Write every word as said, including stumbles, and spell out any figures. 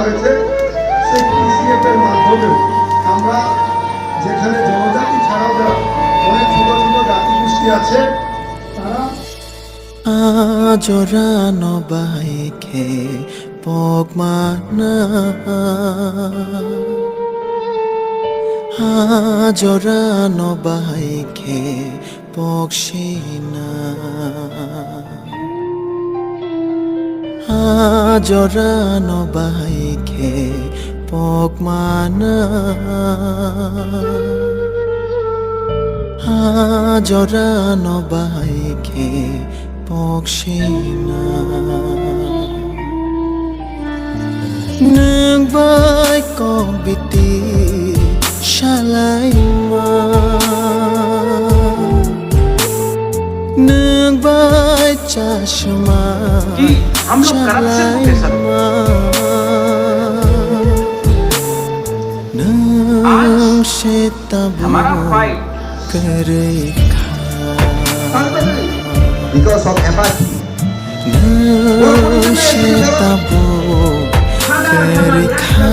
হয়েছে, সেই পিসিএফ এর মাধ্যমে আমরা যেখানে জনজাতি ছাড়াও যা অনেক ছোট ছোট জাতিগোষ্ঠী আছে, তারা Ajorano bai khe pokmana, ajorano bai khe poksina, ajorano bai khe pokmana, ajorano bai khe poksina. Nwng bai kok biti salaima, nwng bai chasma हम लोग करप्शन को कैसा salaima. Nwng se tabuk हमारा fight kwrwi kha. Because of apathy. Nwng se tabuk kwrwi kha.